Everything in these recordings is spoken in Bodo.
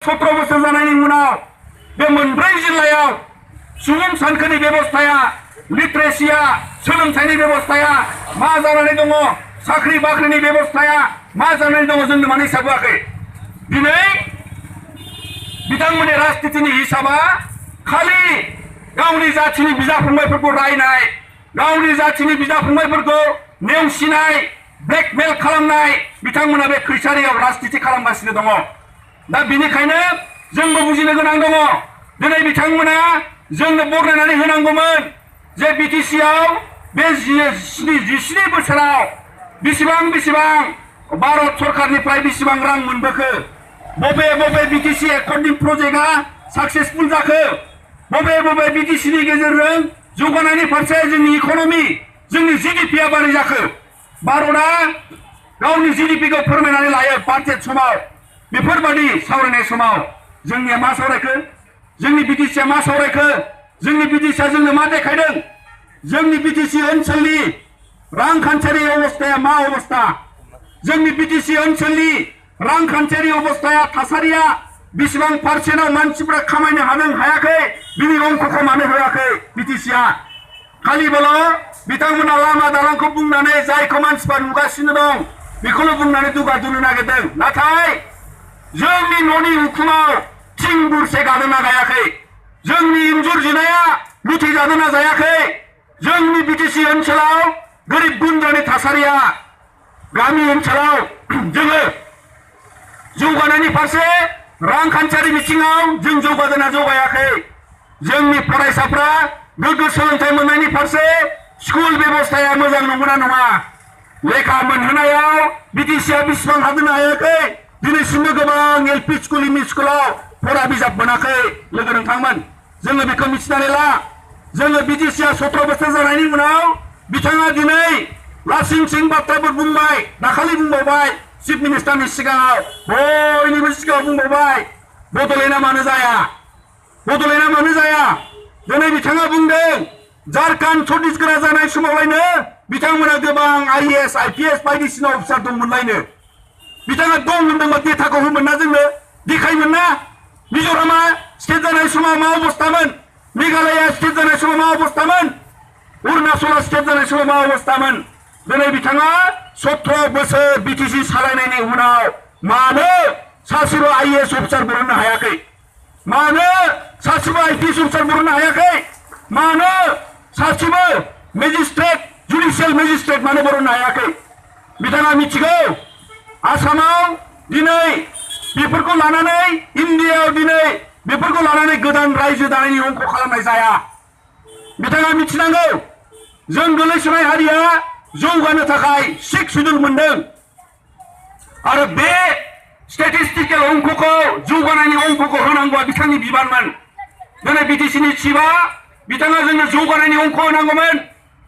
17 बोसोर जानायनि उनाव बे मोनब्रै जिल्लायाव सुबुं सानखोनि बेबस्थाया लिटारेसिया सोलोंथाइनि बेबस्थाया मा जानानै दङ साख्रि बाख्रिनि बेबस्थाया मा जानानै दङ जोंनो मानो हिसाब होआखै दिनै बिथांमोननि राजनितिनि हिसाबा खालि गावनि जाथिनि बिदा फंबायफोरखौ रायनाय गावनि जाथिनि बिदा फंबायफोरखौ नेवसिनाय ब्लेकमेल खालामनाय बिथांमोना बे खैसारियाव राजनिति खालामगासिनो दङ दा बिनिखायनो जोंबो बुजिनो गोनां दङ दिनै बिथांमोना जोंनो बरनायनानै होनांगौमोन जे बिटिसिआव बे 17 बोसोराव बेसेबां भारत सरकारनिफ्राय बेसेबां रां मोनबोखो बबे बिटिसि एकर्डिं प्रजेक्टआ साक्सेसफुल जाखो बबे बिटिसिनि गेजेरजों जौगानायनि फारसे जोंनि इकनमी जोंनि जीडीपीआ बारै जाखो भारतआ गावनि जीडीपीखौ फोरमायनानै लायो बाजेट समाव बेफोरबादि सावरायनाय समाव जोंनिया मा सावरायखो जोंनि बिटिसिआ मा सावरायखो जोंनि बिटिसिआ जोंनो मा देखायदों जोंनि बिटिसि ओनसोलनि रांखान्थियारि अबस्थाया मा अबस्था जोंनि बिटिसि ओनसोलनि रांखान्थियारि अबस्थाया थासारिया बेसेबां पारसेन्टआव मानसिफ्रा खामायनो हादों हायाखै बिनि अंकखौ मानो होआखै बिटिसिआ खालिबोल' बिथांमोना लामा दालांखौ बुंनानै जायखौ मानसिफ्रा नुगासिनो दं बेखौल' बुंनानै दुगादुनो नागिरदों नाथाय जोंनि न'नि उखुमाव थिं बुरसे गादोंना गायाखै जोंनि इन्जुर जिनाया लुथिजादोंना जायाखै जोंनि बिटिसि ओनसोलाव गोरिब गुन्द्रानि थासारिया गामि ओनसोलाव जोङो जौगानायनि फारसे रांखान्थियारि बिथिङाव जों जौगादोंना जौगायाखै जोंनि फरायसाफ्रा गोग्गो सोलोंथाइ मोननायनि फारसे स्कुल बेबस्थाया मोजां नंगौना नङा लेखा मोनहोनायाव बिटिसिआ बेसेबां हादोंना हायाखै दिनैसिमबो गोबां एलपि स्कुल एमइ स्कुलाव फरा बिजाब मोनाखै लोगो नोंथांमोन जोङो बेखौ मिथिनानै ला जोङो बिटिसिआ 17 बोसोर जानायनि उनाव बिथाङा दिनै लासिं सिं बाथ्राफोर बुंबाय दाखालि बुंबावबाय चिफ मिनिस्टारनि सिगाङाव बयनिबो सिगाङाव बुंबावबाय बड'लेण्डआ मानो जाया दिनै बिथाङा बुंदों झारखन्ड छत्तीसगढ़ जानाय समावलायनो बिथांमोना गोबां आईएएस आईपीएस बायदिसिना अफिसार दंमोनलायनो बिथाङा दं होनदोंबा डेटाखौ होमोन ना जोंनो देखायमोन ना मिज'रामा स्टेट जानाय समाव मा अबस्थामोन मेघालया स्टेट जानाय समाव मा अबस्थामोन अरुणाचल स्टेट जानाय समाव मा अबस्थामोन दिनै बिथाङा 17 बोसोर बिटिसि सालायनायनि उनाव मानो सासेबो आईएएस अफिसार बरननो हायाखै मानो सासेबो आईपीएस अफिसार बरननो हायाखै मानो सासेबो मेजिस्ट्रेट जुडिशियेल मेजिस्ट्रेट मानो बरननो हायाखै बिथाङा मिथिगौ आसामाव दिनै बेफोरखौ लानानै इन्डियायाव दिनै बेफोरखौ लानानै गोदान रायजो दानायनि अंक खालामनाय जाया बिथाङा मिथिनांगौ जों गोलैसोनाय हारिया जौगानो थाखाय 6 शिड्युल मोनदों आरो बे स्टेटिस्टिकेल अंकखौ जौगानायनि अंकखौ होनांगौआ बिथांनि बिबानमोन दिनै बिटिसिनि चिफआ बिथाङा जोंनो जौगानायनि अंक होनांगौमोन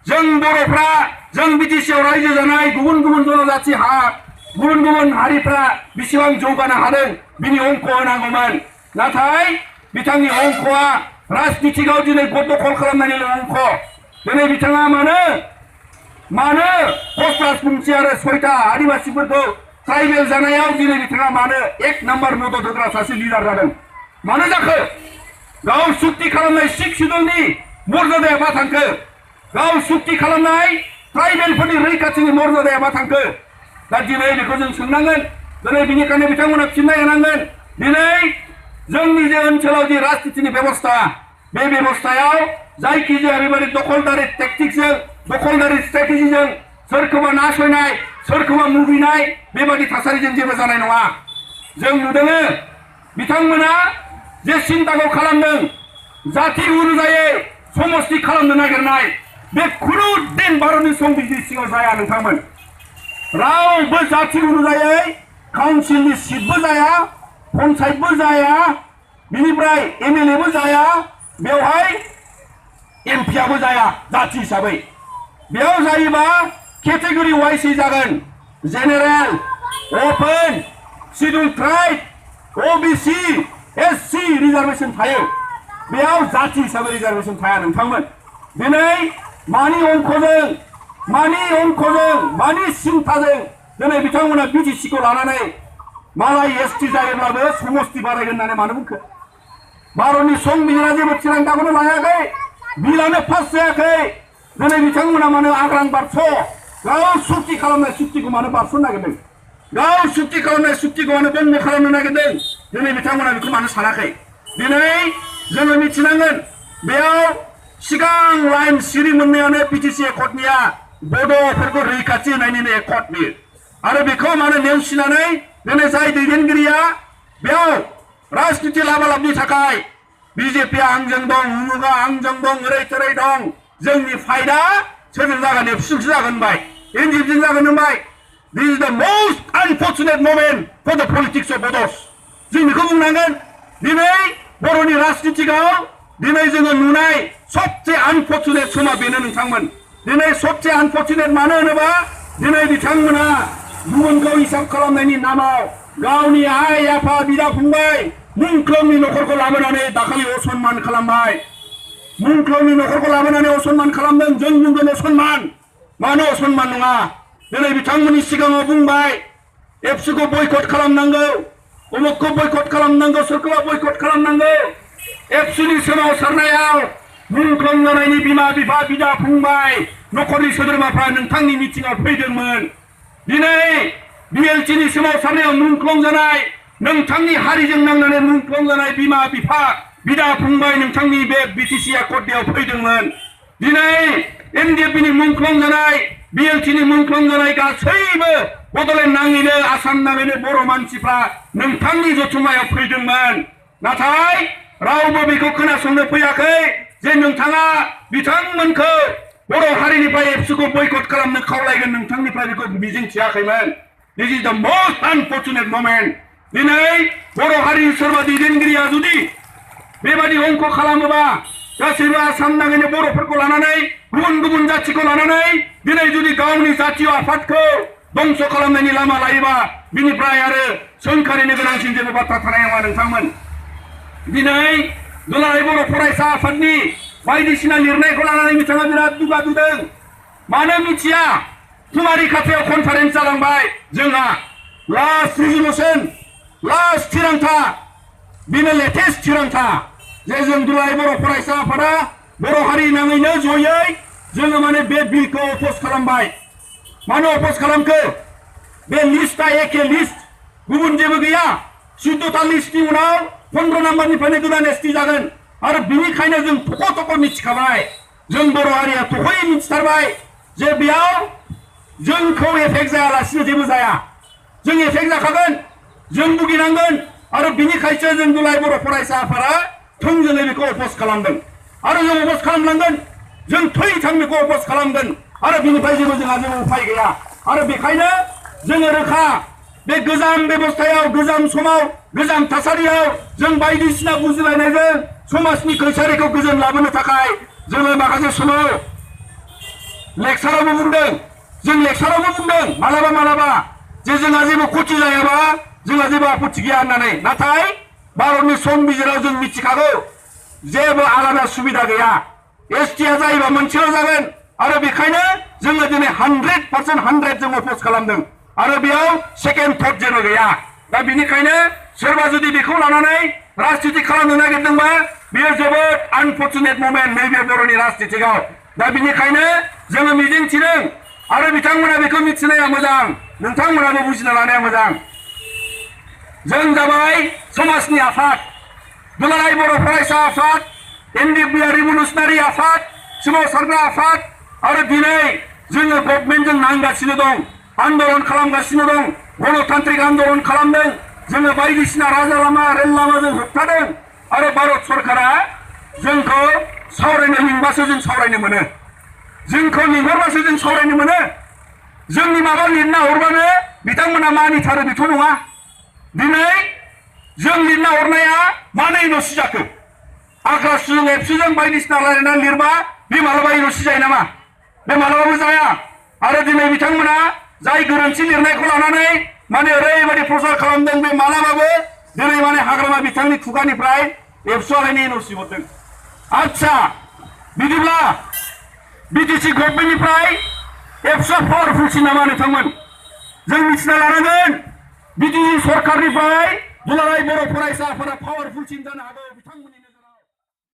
जों बर'फ्रा जों बिटिसिआव रायजो जानाय गुबुन जनजाति गुबुन हारिफ्रा बेसेबां जौगानो हादों बिनि अंक होनांगौमोन नाथाय बिथांनि अंकआ राजनितिकआव दिनै गददखल खालामनायनि अंक दिनै बिथाङा मानो पस्ट राजबंसि आरो 6टा आदिबासिफोरखौ ट्राइबेल जानायाव दिनै बिथाङा मानो 1 नम्बर मदद होग्रा सासे लिडार जादों मानो जाखो गाव सुक्ति खालामनाय 6 शिड्युलनि मर्यादाया मा थांखो गाव सुक्ति खालामनाय ट्राइबेलफोरनि रैखाथिनि मर्यादाया मा थांखो दा दिनै बेखौ जों सोंनांगोन दिनै बिनिखायनो बिथांमोना फिननाय होनांगोन दिनै जोंनि जे ओनसोलाव जे राजनितिनि बेबस्था बे बेबस्थायाव जायखिजाया बेबायदि दखलदारि टेक्टिक्सजों दखलदारि स्ट्रेटेजिजों सोरखौबा नासयनाय सोरखौबा मुगैनाय बेबायदि थासारिजों जेबो जानाय नङा जों नुदों बिथांमोना जे सिन्ताखौ खालामदों जाति अनुजायै समस्ति खालामनो नागिरनाय बे खुनु दिन भारतनि संबिजिरनि सिङाव जाया नोंथांमोन रावबो जाति अनुजायै काउन्सिलनि सिटबो जाया पन्चायतबो जाया बिनिफ्राय एमएलएबो जाया बेवहाय एमपिआबो जाया जाति हिसाबै बेयाव जायोबा केटेगरि वाइज जागोन general open schedule tribe OBC SC reservation थायो बेयाव जाति हिसाबै रिजार्वेशन थाया नोंथांमोन दिनै मानि अंकजों मानि सिन्थाजों दिनै बिथांमोना बिटिसिखौ लानानै मालाय एसटि जायोब्लाबो समस्ति बारायगोन होननानै मानो बुंखो? भारतनि संबिजिरा जेबो थिरांथाखौनो लायाखै, बिलानो पास जायाखै। दिनै बिथांमोना मानो आग्रां बारस' गाव सुक्ति खालामनाय सुक्तिखौ मानो बारस'नो नागिरदों? गाव सुक्ति खालामनाय सुक्तिखौ मानो बन्द खालामनो नागिरदों? दिनै बिथांमोना बेखौ मानो सानाखै? दिनै जोङो मिथिनांगोन बेयाव सिगां लाइन सिरि मोननायानो बिटिसि एकर्डनिया बड'फोरखौ रैखाथि होनायनिनो एकर्ड बियो। आरो बेखौ मानो नेवसिनानै दिनै जाय दैदेनगिरिया बेयाव राजनिति लाबालाबनि थाखाय बिजेपिया आंजों दं, उमुगा आंजों दं, ओरै थोरै दं, जोंनि फाइदा सोरजों जागोन? एबसुजोंसो जागोन होनबाय, एनडिएफजों जागोन होनबाय। This is the most unfortunate moment for the politics of Bodos. जों बेखौ बुंनांगोन। दिनै बर'नि राजनितिआव दिनै जोङो नुनाय सबसे आनफर्चुनेट समा बेनो नोंथांमोन। दिनै सबसे आनफर्चुनेट मानो होनोबा दिनै बिथांमोना गुबुनखौ हिसाब खालामनायनि नामाव गावनि आइ आफा बिदा फंबाय मुंख्लंनि न'खरखौ लाबोनानै दाखालि असनमान खालामबाय। मुंख्लंनि न'खरखौ लाबोनानै असनमान खालामदों। जों बुंगोन असनमान, मानो असनमान नङा? दिनै बिथांमोननि सिगाङाव बुंबाय एबसुखौ बयकट खालामनांगौ, उमुकखौ बयकट खालामनांगौ, सोरखौबा बयकट खालामनांगौ। एबसुनि सोमावसारनायाव मुंख्लं जानायनि बिमा बिफा बिदा फंबाय न'खरनि सोद्रोमाफ्रा नोंथांनि मिटिंआव फैदोंमोन। दिनै बिएलटिनि सोमावसारनायाव मुंख्लं जानाय नोंथांनि हारिजों नांनानै मुंख्लं जानाय बिमा बिफा बिदा फंबाय नोंथांनि बे बिटिसि एकर्डआव फैदोंमोन। दिनै एनडिएफनि मुंख्लं जानाय बिएलटिनि मुंख्लं जानाय गासैबो बड'लेण्ड नाङैनो आसाम नाङैनो बर' मानसिफ्रा नोंथांनि जथुम्मायाव फैदोंमोन। नाथाय रावबो बेखौ खोनासंनो फैयाखै जे नोंथाङा बिथांमोनखौ बर' हारिनिफ्राय एबसुखौ बयकट खालामनो खावलायगोन, नोंथांनिफ्राय बेखौ मिजिं थियाखैमोन। This is the most unfortunate moment. दिनै बर' हारिनि सोरबा दैदेनगिरिया जुदि बेबायदि अंख खालामोबा गासैबो आसाम नाङैनो बर'फोरखौ लानानै गुबुन गुबुन जाथिखौ लानानै दिनै जुदि गावनि जातीय आफादखौ दंस खालामनायनि लामा लायोबा बिनिफ्राय आरो सोंखारिनो गोनांसिन जेबो बाथ्रा थानाय नङा नोंथांमोन। दिनै दुलाराय बर' फरायसा आफादनि बायदिसिना लिरनायखौ लानानै बिथाङा बिराद दुगा दुदों। मानो मिथिया कुमारि खाथियाव कनफारेन्स जालांबाय। जोंहा लास्ट रिजलुसन, लास्ट थिरांथा, बेनो लेटेस्ट थिरांथा जे जों दुलाराय बर' फरायसा आफादा बर' हारि नाङैनो जयै जोङो माने बे बिलखौ अपोज खालामबाय। मानो अपोज खालामखो? बे लिस्टआ एखे लिस्ट, गुबुन जेबो गैया। 14टा लिस्टनि उनाव 15 नाम्बारनिफ्रायनो गोदान एसटि जागोन। आरो बिनिखायनो जों थख' थख' मिथिखाबाय, जों बर' हारिया थख'यै मिथिथारबाय जे बेयाव जोंखौ एफेक्ट जायालासिनो जेबो जाया। जों एफेक्ट जाखागोन, जों भुगिनांगोन। आरो बिनिखायसो जों दुलाराय बर' फरायसा आफादा थोंजोङै बेखौ अपोज खालामदों। आरो जों अपोज खालामलांगोन, जों थै बेखौ अपोज खालामगोन। आरो बिनिफ्राय जोंहा जेबो उपाय गैया। आरो बेखायनो जोङो रोखा बे गोजाम बेबस्थायाव, गोजाम समाव, गोजाम थासारियाव जों बायदिसिना बुजिलायनायजों समाजनि खैसारिखौ गोजोन लाबोनो थाखाय जोङो माखासे समाव लेक्सारावबो बुंदों, जों लेक्सारावबो बुंदों मालाबा मालाबा जे जोंहा जेबो खथि जायाबा जोंहा जेबो आपत्ति गैया होननानै। नाथाय भारतनि संबिजिराव जों मिथिखागौ जेबो आलादा सुबिदा गैया। एसटिआ जायोबा मोनसेल' जागोन। आरो बेखायनो जोङो दिनै 100% 100 जों अपोज खालामदों। आरो बेयाव सेकेन्ड थट जेबो गैया। दा बिनिखायनो सोरबा जुदि बेखौ लानानै राजनिति खालामनो नागिरदोंबा बेयो जोबोद आनफर्चुनेट मोमेन्ट नैबे बर'नि राजनितिआव। दा बिनिखायनो जोङो मिजिंथिदों आरो बिथांमोना बेखौ मिथिनाया मोजां, नोंथांमोनाबो बुजिना लानाया मोजां। जों जाबाय समाजनि आफाद, दुलाराय बर' फरायसा आफाद, एनडिएफबि रिभलुसनारि आफाद, सोमावसारग्रा आफाद। आरो दिनै जोङो गभर्नमेन्टजों नांगासिनो दं, आन्दलन खालामगासिनो दं, गणतान्त्रिक आन्दलन खालामदों। जोङो बायदिसिना राजा लामा रेल लामाजों होबथादों। आरो भारत सरकारा जोंखौ सावरायनो लिंबासो जों सावरायनो मोनो, जोंखौ लिंहरबासो जों सावरायनो मोनो। जोंनि माबा लिरना हरबानो बिथांमोना मानिथारो बेथ' नङा। दिनै जों लिरना हरनाया मानो इन'सि जाखो? आग्रासुजों एबसुजों बायदिसिना रायलायनानै लिरबा बे मालाबा इन'सि जायो नामा? बे मालाबाबो जाया। आरो दिनै बिथांमोना जाय गोरोन्थि लिरनायखौ लानानै माने ओरैबायदि प्रचार खालामदों, बे मालाबाबो दिनै माने हाग्रामा बिथांनि खुगानिफ्राय एबसुआलायनो इन'सि हरदों। आच्छा, बिदिब्ला बिटिसि गभर्नमेन्टनिफ्राय एबसुआ पावारफुलसिन नामा नोंथांमोन? जों मिथिना लानांगोन बिटिसि सरखारनिफ्राय दुलाराय बर' फरायसा आफादा पावारफुलसिन जानो हागौ बिथांमोननिनो